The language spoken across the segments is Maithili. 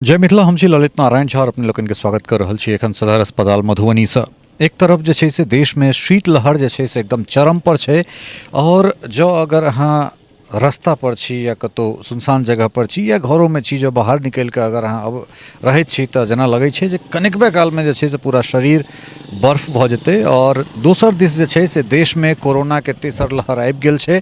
जय मिथिला, हम छी ललित नारायण झा और अपने लोकनि के स्वागत कर रहल छी एखन सदर अस्पताल मधुबनी से। एक तरफ जे छै से देश में शीतलहर जे छै से एकदम चरम पर छै और जँ अगर अहाँ रास्ता पर छी या कतौ सुनसान जगह पर छी या घरों में छी, जँ बाहर निकलि कऽ अगर अहाँ अब रहैत छी तऽ जेना लगै छै जे कनिकबे कालमे जे छै से पूरा शरीर बर्फ भऽ जेतै। और दोसर दिस जे छै से देशमे कोरोनाके तेसर लहर आबि गेल छै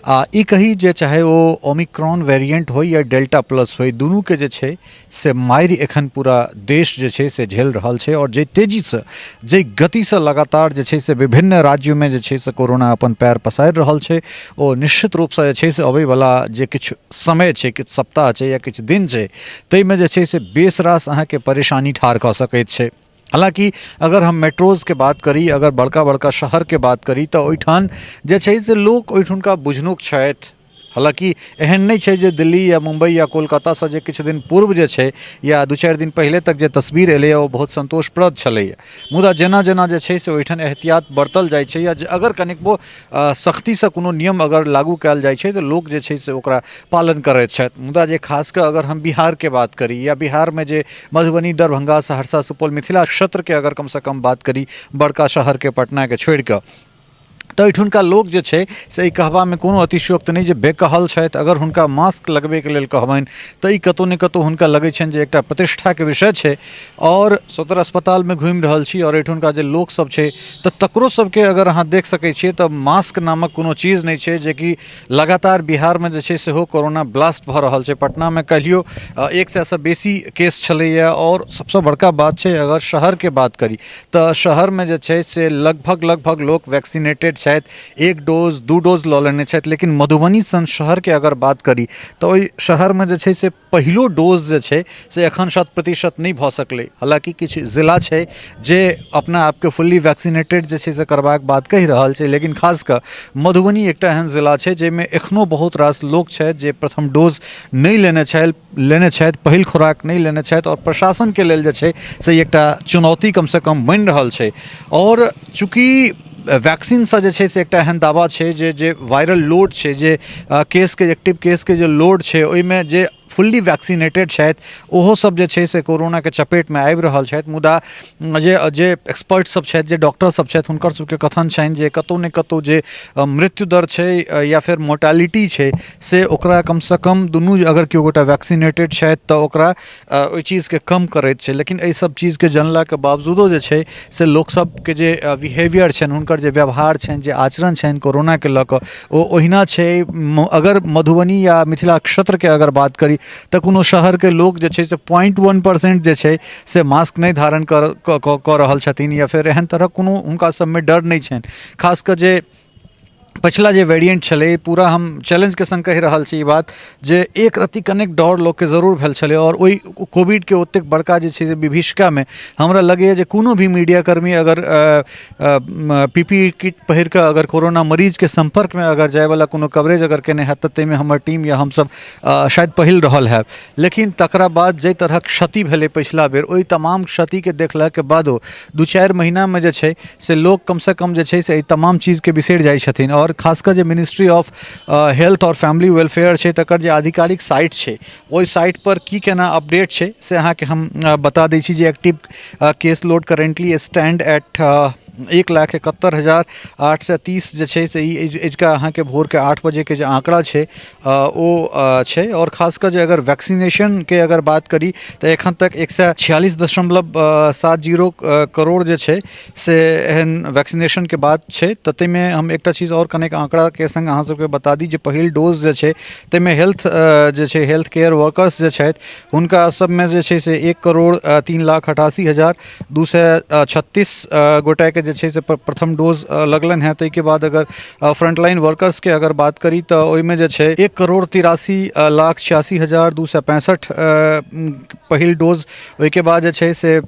आ ई कही जे चाहे ओ ओमिक्रॉन वेरिएंट होइ या डेल्टा प्लस होइ, दुनूके जे छै से मारि एखन पूरा देश जे छै से झेल रहल छै। आओर जाहि तेजीसँ, जाहि गतिसँ लगातार जे छै से विभिन्न राज्यमे जे छै से कोरोना अपन पैर पसारि रहल छै, ओ निश्चित रूपसँ जे छै से अबैवला जे किछु समय छै, किछु सप्ताह छै या किछु दिन छै, ताहिमे जे छै से बेस रास अहाँके परेशानी ठाढ़ कऽ सकैत छै। हालाँकि अगर हम मेट्रोजके बात करी, अगर बड़का बड़का शहरके बात करी, तऽ ओहिठाम जे छै से लोक ओहिठुनका बुझनुक छथि। हालाँकि एहन नहि छै जे दिल्ली या मुम्बई या कोलकातासँ जे किछु दिन पूर्व जे छै या 2-4 दिन पहिले तक जे तस्वीर एलैए ओ बहुत सन्तोषप्रद छलैए, मुदा जेना जेना जे छै से ओहिठाम एहतियात बरतल जाइ छै या अगर कनिकबो सख्तीसँ कोनो नियम अगर लागू कयल जाइ छै तऽ लोक जे छै से ओकरा पालन करैत छथि। मुदा जे खास कऽ अगर हम बिहारके बात करी या बिहारमे जे मधुबनी, दरभंगा, सहरसा, सुपौल, मिथिला क्षेत्रके अगर कमसँ कम बात करी, बड़का शहरके पटनाके छोड़िकऽ, तऽ एहिठुनका लोक जे छै से ई कहबामे कोनो अतिशयोक्ति नहि जे बेकहल छथि। अगर हुनका मास्क लगबैके लेल कहबनि तऽ ई कतहु ने कतहु हुनका लगै छनि जे एकटा प्रतिष्ठाके विषय छै। आओर सदर अस्पतालमे घुमि रहल छी आओर एहिठुनका जे लोकसभ छै तऽ तकरो सबके अगर अहाँ देख सकै छियै तऽ मास्क नामक कोनो चीज नहि छै, जेकि लगातार बिहारमे जे छै सेहो कोरोना ब्लास्ट भऽ रहल छै। पटनामे काल्हियो 100सँ बेसी केस छलैए। आओर सबसँ बड़का बात छै, अगर शहरके बात करी तऽ शहरमे जे छै से लगभग लगभग लोक वैक्सीनेटेड छथि, 1 डोज 2 डोज लऽ लेने छथि, लेकिन मधुबनी सन शहरके अगर बात करी तऽ ओहि शहरमे जे छै से पहिलो डोज जे छै से एखन 100% नहि भऽ सकलै। हालाँकि किछु जिला छै जे अपना आपके फुल्ली वैक्सीनेटेड जे छै से करबाक बात कहि रहल छै, लेकिन खास कऽ मधुबनी एकटा एहन जिला छै जाहिमे एखनो बहुत रास लोक छथि जे प्रथम डोज नहि लेने छथि, पहिल खुराक नहि लेने छथि आओर प्रशासनके लेल जे छै से एकटा चुनौती कमसँ कम बनि रहल छै। आओर चूँकि वैक्सीनसँ जे छै से एकटा एहन दावा छै जे जे वायरल लोड छै, जे केसके, एक्टिव केसके जे लोड छै, ओहिमे जे फुल्ली वैक्सीनेटेड छथि ओहो सब जे छै से कोरोनाके चपेटमे आबि रहल छथि। मुदा जे जे एक्सपर्ट सब छथि, जे डॉक्टर सब छथि, हुनकर सबके कथन छनि जे कतहु ने कतहु जे मृत्यु दर छै या फेर मोर्टालिटी छै से ओकरा कमसँ कम दुनू अगर केओ गोटा वैक्सीनेटेड छथि तऽ ओकरा ओहि चीजके कम करैत छै। लेकिन एहि सब चीजके जानलाके बावजूदो जे छै से लोकसभके जे बिहेवियर छनि, हुनकर जे व्यवहार छनि, जे आचरण छनि कोरोनाके लऽ कऽ, ओ ओहिना छै। अगर मधुबनी या मिथिला क्षेत्रके अगर बात करी तऽ कोनो शहरके लोक जे छै से 0.1% जे छै से मास्क नहि धारण कऽ रहल छथिन या फेर एहन तरहक कोनो हुनका सबमे डर नहि छनि। खास कऽ जे पछिला जे वेरिएंट छलै, पूरा हम चैलेंजके सङ्ग कहि रहल छी ई बात जे एक रत्ती कनेक डर लोकके जरूर भेल छलै। आओर ओहि कोविडके ओतेक बड़का जे छै से विभीषिकामे हमरा लगैए जे कोनो भी मीडियाकर्मी अगर पी पी किट पहिर कऽ अगर कोरोना मरीजके सम्पर्कमे अगर जायवला कोनो कवरेज अगर केने हैत तऽ ताहिमे हमर टीम या हमसभ शायद पहिल रहल हैब। लेकिन तकरा बाद जाहि तरहक क्षति भेलै पछिला बेर, ओहि तमाम क्षतिके देखलाके बादो 2-4 महीनामे जे छै से लोक कमसँ कम जे छै से एहि तमाम चीजके बिसरि जाइ छथिन। आओर खास कऽ जे मिनिस्ट्री ऑफ हेल्थ आओर फैमिली वेलफेयर छै तकर जे आधिकारिक साइट छै, ओहि साइट पर की केना अपडेट छै से अहाँके हम बता दै छी जे active case load currently stand at 1,71,830 जे छै से ई अजुका अहाँके भोरके 8 बजेके जे आँकड़ा छै ओ छै। आओर खास कऽ जे अगर वैक्सीनेशनके अगर बात करी तऽ एखन तक 146.70 करोड़ जे छै से एहन वैक्सीनेशनके बात छै। तऽ ताहिमे हम एकटा चीज आओर कनेक आँकड़ाके सङ्ग अहाँ सबके बता दी जे पहिल डोज जे छै ताहिमे हेल्थ जे छै, हेल्थ केयर वर्कर्स जे छथि, हुनका सबमे जे छै से 1,03,88,236 गोटाके जे छै से प्रथम डोज लगलनि हेँ। ताहिके बाद अगर फ्रंटलाइन वर्कर्सके अगर बात करी तऽ ओहिमे जे छै 1,83,86,265 पहिल डोज। ओहिके बाद जे छै से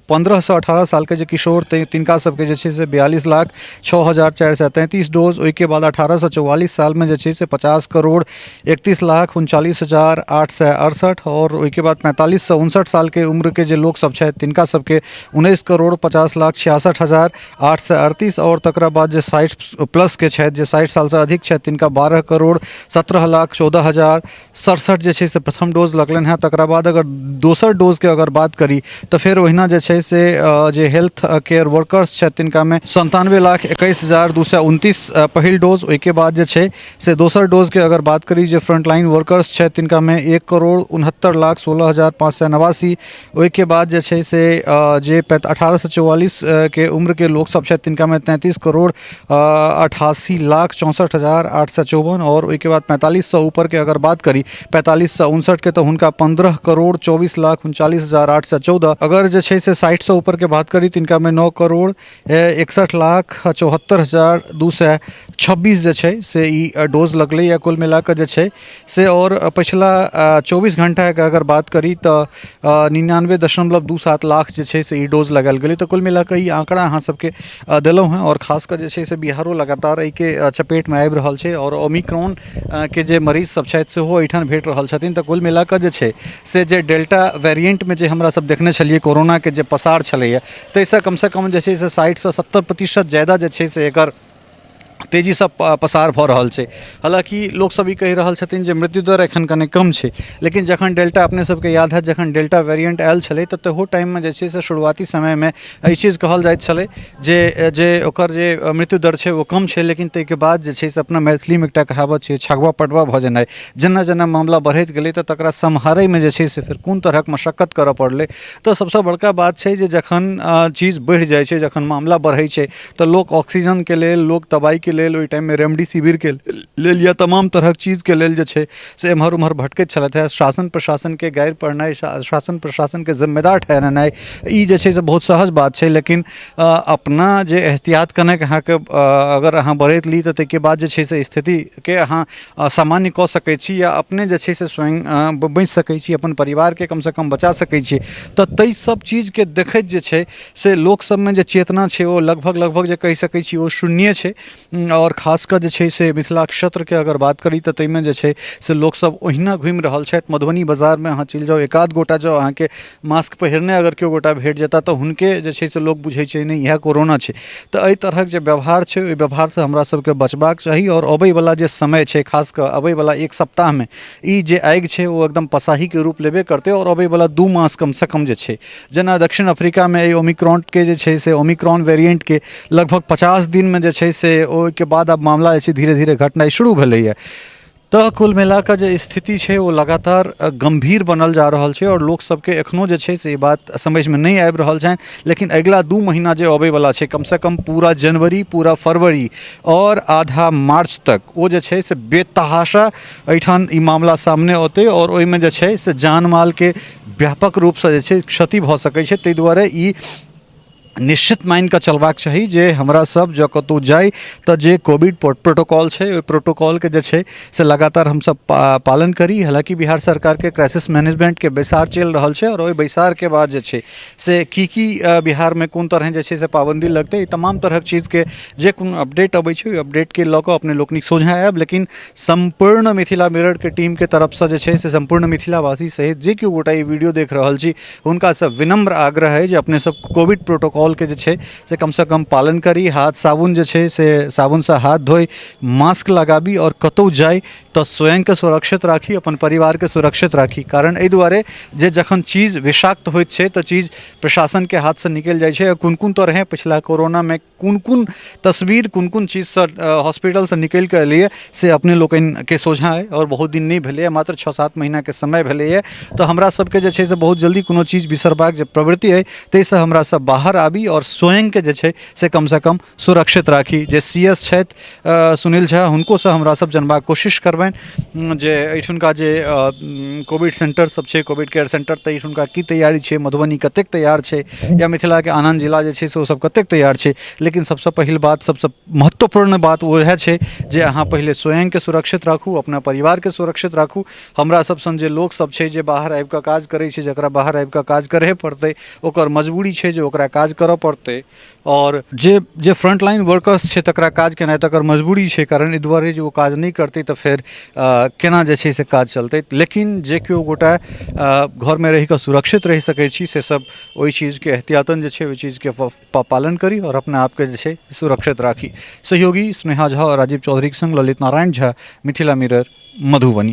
15सँ 18 सालके जे किशोर तिनका सबके जे छै से 42,06,433 डोज। ओहिके बाद 18सँ 44 सालमे जे छै से 50,31,39,868 आओर ओहिके बाद 45सँ 59 सालके उम्रके जे लोकसब छथि तिनका सबके 19,50,66,000 838 आओर तकरा बाद जे 60 प्लसके छथि, जे 60 सालसँ अधिक छथि, तिनका 12,17,14,067 जे छै से प्रथम डोज लगलनि हेँ। तकरा बाद अगर दोसर डोजके अगर बात करी तऽ फेर ओहिना जे छै से जे हेल्थ केयर वर्कर्स छथि तिनकामे 97,21,229 पहिल डोज। ओहिके बाद जे छै से दोसर डोजके अगर बात करी, जे फ्रंटलाइन वर्कर्स छथि तिनकामे 1,69,16,589। ओहिके बाद जे छै से जे 18 से 44 के उम्रके लोकसभ छथि तिनकामे 33,88,64,854। आओर ओहिके बाद 45सँ ऊपरके अगर बात करी, 45सँ 59के, तऽ हुनका 15,24,39,814। अगर जे छै से 60सँ ऊपरके बात करी, तिनकामे 9,61,74,226 जे छै से ई डोज लगलैए कुल मिलाकऽ जे छै से। आओर पछिला 24 घण्टाके अगर बात करी तऽ 99.27 लाख जे छै से ई डोज लगायल गेलै। तऽ कुल मिलाकऽ ई आँकड़ा अहाँ सबके देलहुँ हेँ। आओर खास कऽ जे छै से बिहारो लगातार एहिके चपेटमे आबि रहल छै आओर ओमिक्रॉन के जे मरीज सब छथि सेहो एहिठाम भेट रहल छथिन। तऽ कुल मिलाकऽ जे छै से जे डेल्टा वेरिएंटमे जे हमरा सब देखने छलियै कोरोनाके जे पसार छलैए, ताहिसँ कमसँ कम जे छै से 60सँ 70% ज्यादा जे छै से एकर तेजीसँ पसार भऽ रहल छै। हालाँकि लोकसभ ई कहि रहल छथिन जे मृत्यु दर एखन कने कम छै, लेकिन जखन डेल्टा, अपने सबके याद हैत, जखन डेल्टा वेरिएंट आयल छलै तऽ तहू टाइममे जे छै से शुरुआती समयमे एहि चीज कहल जाइत छलै जे जे ओकर जे मृत्यु दर छै ओ कम छै। लेकिन ताहिके बाद जे छै से अपना मैथिलीमे एकटा कहावत छै, छगवा पटवा भऽ जेनाइ। जेना जेना मामला बढ़ैत गेलै तऽ तकरा सम्हारैमे जे छै से फेर कोन तरहक मशक्कत करऽ पड़लै। तऽ सबसँ बड़का बात छै जे जखन चीज बढ़ि जाइ छै, जखन मामला बढ़ै छै, तऽ लोक ऑक्सीजनके लेल, लोक दबाइके लेल, ओहि टाइममे रेमडेसिविरके लेल या तमाम तरहक चीजके लेल जे छै से एम्हर ओम्हर भटकैत छलथि हेँ। शासन प्रशासनके गारि पढ़नाइ, शासन प्रशासनके जिम्मेदार ठहरेनाइ, ई जे छै से बहुत सहज बात छै। लेकिन अपना जे एहतियात कनेक अहाँके अगर अहाँ बरैत ली तऽ ताहिके बाद जे छै से स्थितिके अहाँ सामान्य कऽ सकै छी या अपने जे छै से स्वयं बचि सकै छी, अपन परिवारके कमसँ कम बचा सकै छी। तऽ ताहि सब चीजके देखैत जे छै से लोकसभमे जे चेतना छै ओ लगभग लगभग जे कहि सकै छी ओ शून्ये छै। आओर खास कऽ जे छै से मिथिला क्षेत्रके अगर बात करी तऽ ताहिमे जे छै से लोकसभ ओहिना घुमि रहल छथि। मधुबनी बाजारमे अहाँ चलि जाउ, एकाध गोटा जँ अहाँके मास्क पहिरने अगर केओ गोटा भेट जेता तऽ हुनके जे छै से लोक बुझै छै नहि इएह कोरोना छै। तऽ एहि तरहक जे व्यवहार छै ओहि व्यवहारसँ हमरा सबके बचबाक चाही। आओर अबैवला जे समय छै, खास कऽ अबैवला एक सप्ताहमे ई जे आगि छै ओ एकदम पसाहीके रूप लेबे करतै। आओर अबैवला 2 मास कमसँ कम जे छै, जेना दक्षिण अफ्रीकामे एहि ओमिक्रॉनके जे छै से ओमिक्रॉन वेरिएंटके लगभग 50 दिनमे जे छै से ओहिके बाद आब मामला जे छै धीरे धीरे घटनाइ शुरू भेलैए। तऽ कुल मिलाकऽ जे स्थिति छै ओ लगातार गम्भीर बनल जा रहल छै आओर लोकसभके एखनो जे छै से ई बात समझमे नहि आबि रहल छनि। लेकिन अगिला 2 महीना जे अबैवला छै, कमसँ कम पूरा जनवरी, पूरा फरवरी आओर आधा मार्च तक ओ जे छै से बेतहाशा एहिठाम ई मामला सामने औतै आओर ओहिमे जे छै से जान मालके व्यापक रूपसँ जे छै क्षति भऽ सकै छै। ताहि दुआरे ई निश्चित मानि कऽ चलबाक चाही जे हमरा सब जँ कतहु जाइ तऽ जे कोविड प्रोटोकॉल छै ओहि प्रोटोकॉलके जे छै से लगातार हमसब पालन करी। हालाँकि बिहार सरकारके क्राइसिस मैनेजमेंटके बैसार चलि रहल छै आओर ओहि बैसारके बाद जे छै से की की बिहारमे कोन तरहे जे छै से पाबन्दी लगतै, ई तमाम तरहक चीजके जे कोनो अपडेट अबै छै ओहि अपडेटके लऽ कऽ अपने लोकनिक सोझाँ आयब। लेकिन सम्पूर्ण मिथिला मिररके टीमके तरफसँ जे छै से सम्पूर्ण मिथिलावासी सहित जे केओ गोटा ई वीडियो देख रहल छी हुनकासँ विनम्र आग्रह अइ जे अपने सब कोविड प्रोटोकॉलके जे छै से कमसँ कम पालन करी, हाथ साबुन जे छै से साबुनसँ हाथ धोइ, मास्क लगाबी आओर कतहु जाइ तऽ स्वयंके सुरक्षित राखी, अपन परिवारके सुरक्षित राखी। कारण एहि दुआरे जे जखन चीज विषाक्त होइत छै तऽ चीज प्रशासनके हाथसँ निकलि जाइ छै। कोन कोन तरहे पछिला कोरोनामे कोन कोन तस्वीर कोन कोन चीजसँ हॉस्पिटलसँ निकलि कऽ एलैए से अपने लोकनिके सोझाँ अइ। आओर बहुत दिन नहि भेलैए, मात्र 6-7 महीनाके समय भेलैए। तऽ हमरा सबके जे छै से बहुत जल्दी कोनो चीज बिसरबाक जे प्रवृत्ति अइ ताहिसँ हमरा सब बाहर आबी आओर स्वयंके जे छै से कमसँ कम सुरक्षित राखी। जे सी एस छथि सुनील झा, हुनकोसँ हमरा सब जनबाक कोशिश करबनि जे एहिठुनका जे कोविड सेन्टर सब छै, कोविड केयर सेन्टर, तऽ एहिठुनका की तैयारी छै, मधुबनी कतेक तैयार छै या मिथिलाके आन आन जिला जे छै से ओ सब कतेक तैयार छै। लेकिन सबसँ पहिल बात, सबसँ महत्वपूर्ण बात वएह छै जे अहाँ पहिले स्वयंके सुरक्षित राखू, अपना परिवारके सुरक्षित राखू। हमरा सब सन जे लोक सब छै जे बाहर आबिकऽ काज करै छै, जकरा बाहर आबिकऽ काज करहे पड़तै, ओकर मजबूरी छै जे ओकरा काज करऽ पड़तै। आओर जे जे फ्रंटलाइन वर्कर्स छै तकरा काज केनाइ तकर मजबूरी छै, कारण एहि दुआरे जे ओ काज नहि करतै तऽ फेर केना जे छै से काज चलतै। लेकिन जे केओ गोटा घरमे रहि कऽ सुरक्षित रहि सकै छी से सब ओहि चीजके एहतियातन जे छै ओहि चीजके पालन करी आओर अपना आपके जे छै सुरक्षित राखी। सहयोगी स्नेहा झा आओर राजीव चौधरीके सङ्ग ललित नारायण झा, मिथिला मिरर, मधुबनी।